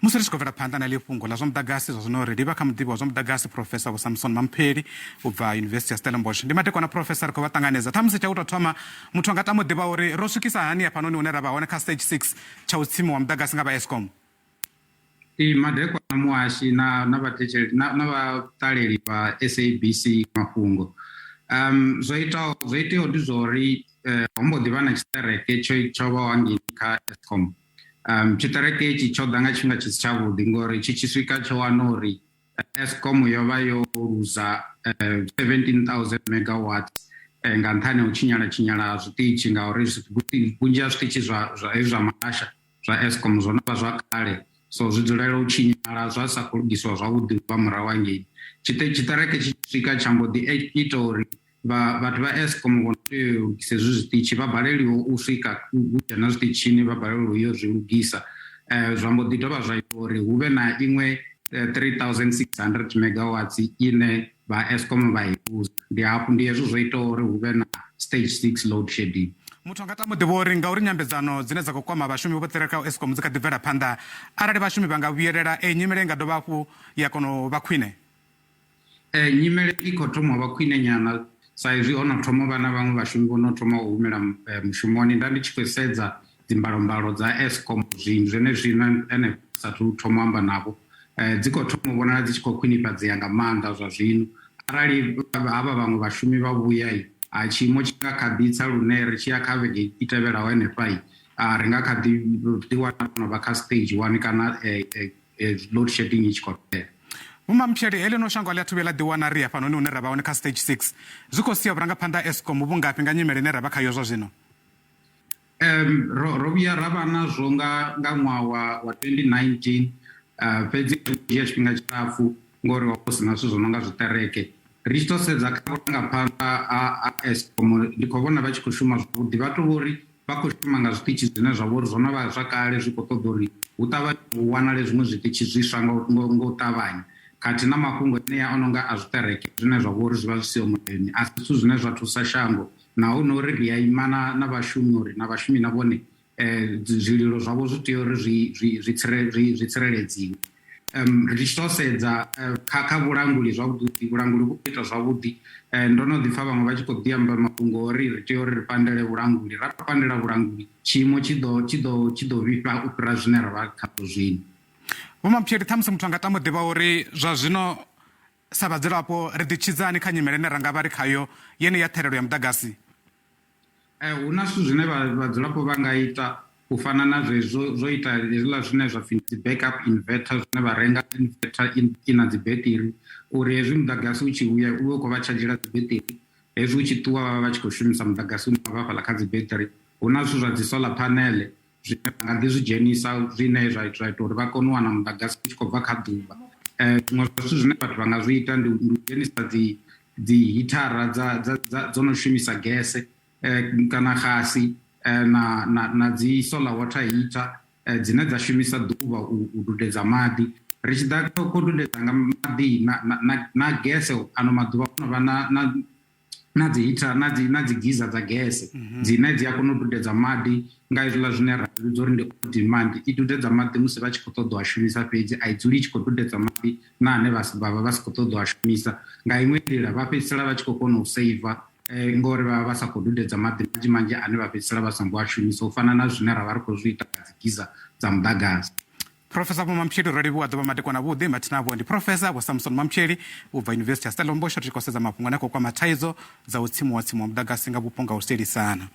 Musi ri tshi khou bvela phanḓa na heḽi fhungo ḽa zwa muḓagasi zwa zwino, ri livha kha muḓivhi wa zwa muḓagasi Professor Vho Samson Mampheli u bva Yunivesithi ya Stellenbosch. Ndi madekwana Professor, ri khou vha ṱanganedza. Ṱhamusi tsha u tou thoma muthu a nga tama u ḓivha uri ro swikisa hani hafhanoni hune ra vha hone kha stage 6 tsha u tsimiwa muḓagasi nga vha Eskom. Ee, madekwana muhashi na na vhathetshelesi na, na vhaṱaleli vha SABC mafhungo. Zwo itaho zwo iteaho ndi zwa uri ho mbo ḓi vha na tshiṱereke tsho tsho vhaho hangei kha Eskom. Tshiṱereke itshi tsho ḓa nga tshifhinga tshi si tshavhuḓi ngori tshi tshi swika tsho wana uri Eskom yo vha yo luza 17,000 megawatts nga nṱhani ha u tshinyala tshinyala ha zwiṱitshi ngauri vhunzhi ha zwiṱitshi zwa zwa hezwi zwa malasha zwa Eskom zwo no vha zwa kale so zwi dzulela u tshinyala zwa sa khou lugisiwa zwavhuḓi u bva murahu hangei. Tshiṱereke tshi swika tsha mbo ḓi ita uri vha vhathu vha Eskom vho no tea u lugisa hezwi zwiṱitshi vha baleliwe u swika u dzhena zwiṱitshini vha balelwe u yo zwi lugisa zwa mbo ḓi dovha zwa ita uri hu vhe na iṅwe 3600 megawatts ine vha Eskom vha i luza. Ndi hafhu ndi hezwo zwo itaho uri hu vhe na stage 6 load shedding. Muthu anga tama u ḓivha uri ngauri nyambedzano dzine dza khou kwama vhashumi vho ṱirekaho Eskom dzi kha ḓi bvela phanḓa, arali vhashumi vha nga vhuyelela, eyi nyimele i nga dovha hafhu ya kona u vha khwine? Nyimele i khou thoma u vha khwine nyana sa izwi ho no thoma u vha na vhaṅwe vhashumi vho no thoma u humela mushumoni. Nda ndi tshi khou sedza dzimbalombalo dza Eskom zwino zwenezwino henefho sathu thoma u amba navho, dzi khou thoma u vhonala dzi tshi khou khwinifhadzea nga maanḓa zwa zwino. Arali havha vhaṅwe vhashumi vha vhuya, a tshiimo tshi nga kha ḓi tsa lune ri tshi ya kha vhege i tevhelaho henefha, ri nga kha ḓi ḓiwana ro no vha kha stage one kana load shedding i tshi khou fhela. Vho Mamphele, heḽino shango a ḽi athu vhuya ḽa ḓiwana ri hafhanoni hune ra vha hone kha stage 6. Zwi khou sia vhurangaphanḓa ha Eskom vhu ngafhi nga nyimele ine ra vha khayo zwa zwino? Ro, ro vhuya ra vha nazwo nga, nga ṅwaha wa, wa 2019, uh, fhedzi zwi dzhia tshifhinga tshilapfu ngori ho vha hu si na zwithu zwo no nga zwiṱereke. Ri tshi tou sedza kha vhurangaphanḓa ha, ha Eskom, ndi khou vhona vha tshi khou shuma zwavhuḓi. Vha tou vhori vha khou shuma nga zwiṱitshi zwine zwa vha uri zwo no vha zwa kale zwi khou ṱoḓa uri hu ṱavhanye hu wanale zwiṅwe zwiṱitshi zwiswa nga nga u ṱavhanya khathihi na mafhungo enea o no nga a zwiṱereke zwine zwa vha uri zwi vha zwi siho mulayoni a si zwithu zwine zwa thusa shango naho hu uri ri a ima na na vhashumi uri na vhashumi na vhone zwililo zwavho zwi tea uri zwi zwi zwi zwi tsireledziwe. Ri tshi to sedza kha kha vhulanguli zwavhuḓi vhulanguli vhu khou ita zwavhuḓi ndo no ḓi pfa vhaṅwe vha tshi khou ḓi amba mafhungo ori ri tea uri ri pandele vhulanguli ra pandela vhulanguli tshiimo tshi ḓo tshi ḓo tshi ḓo vhifha u fhira zwine ra vha khazwo zwino. Vho Mampshedi, ṱhamusi muthu anga tama u ḓivha uri zwa zwino sa vhadzulapo ri ḓi tshidza hani kha nyimele ine ra nga vha ri khayo yeneyi ya ṱhahelelo ya muḓagasi? Hu na zwithu zwine vhadzulapo vha nga ita u fana na zwezwo zwo ita hezwiḽa zwine zwa pfhi dzi backup inverter zwine vha renga inverter i na dzi beṱiri uri hezwi muḓagasi u tshi vhuya u vhe u khou vha tshadzhela dzi beṱiri hezwi u tshi ṱuwa vha vha vha tshi khou shumisa muḓagasi une wa vha hafhaḽa kha dzi beṱiri. Hu na zwithu zwa dzi solar panel zwine vha nga ḓi zwi dzhenisa zwine zwa zwa ita uri vha kone u wana muḓagasi u tshi khou bva kha ḓuvha. Zwiṅwe zwa zwithu zwine vhathu vha nga zwi ita ndi u dzhenisa dzi dzi hithara dza dza dza dzo no shumisa gese kana xasi na na na dzi solar water heater dzine dza shumisa ḓuvha u dudedza maḓi. Ri tshi ḓa kha u dudedza nga maḓi na na na gese ano maḓuvha ho no vha na na na dzi heater na dzi na dzi giza dza gese dzine dzi a kona u dudedza maḓi nga hezwiḽa zwine ra vhidza uri ndi on demand i dudedza maḓi musi vha tshi khou ṱoḓa u a shumisa fhedzi a i dzuli i tshi khou dudedza maḓi na ane vha vha vha si khou ṱoḓa u a shumisa nga iṅwe nḓila vha fhedzisela vha tshi khou kona u saver ngori vha vha sa khou dudedza maḓi manzhi manzhi ane vha fhedzisela vha songo a shumisa u fana na zwine ra vha ri khou zwi ita nga dzi giza dza muḓagasi. Professor Vho Mamphele ro livhuwa ḓuvha madekwana vhuḓi mathina avho ndi Professor Vho Samson Mamphele u bva Yunivesithi ya Stellenbosch ri tshi khou sedza mafhungo ane a khou kwama thaidzo dza u tsimuwa tsimuwa muḓagasi nga vhupo nga u sielisana.